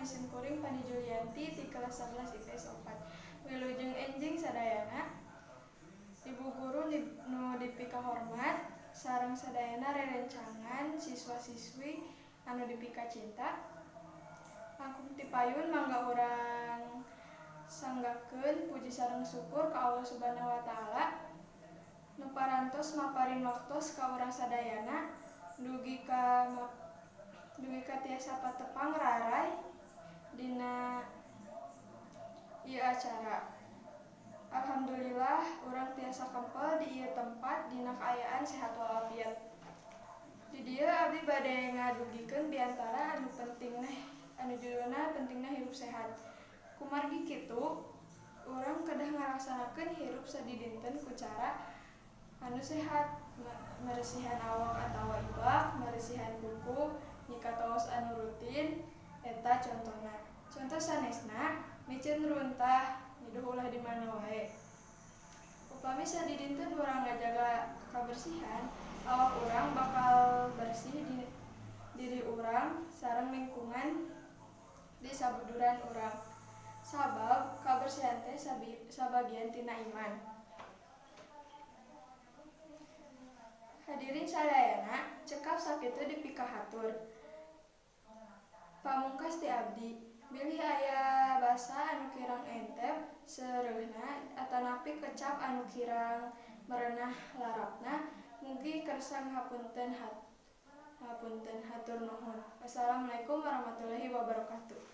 Nami sim kuring Pani Julianti ti kelas 11 IPS 4. Wilujeng enjing sadayana. Ibu guru nu dipikahormat sareng sadayana rerencangan siswa-siswi anu dipikacinta. Langkung ti payun mangga urang sanggakeun puji sareng syukur ka Allah Subhanahu wa taala nu parantos maparin waktos ka urang sadayana dugi ka tiasa patepang raray dina ieu acara. Alhamdulillah urang tiasa kempel di ieu tempat dina kaayaan sehat walafiat. Di dieu abdi bade ngadugikeun biantara anu penting anu judulna pentingna hirup sehat. Kumargi kitu, urang kedah ngalaksanakeun hirup sadidinten ku cara anu sehat, meresihan awak atawa ibak, meresihan kuku, nyikat tos anu rutin, eta contona. Contoh sanesna, miceun runtah, nyiduh ulah di mana wae. Upami sadidinten urang ngajaga kabersihan, awak urang bakal bersih di diri urang sareng lingkungan di sabuduran urang. Sabab kabersihan teh sabagian tina iman. Hadirin sadayana, cekap sakitu dipikahatur. Pamungkas ti abdi, bilih aya basa anu kirang entep seureuhna atanapi kecap anu kirang merenah larapna, mugi kersa ngahapunten hatur nuhun. Wassalamualaikum warahmatullahi wabarakatuh.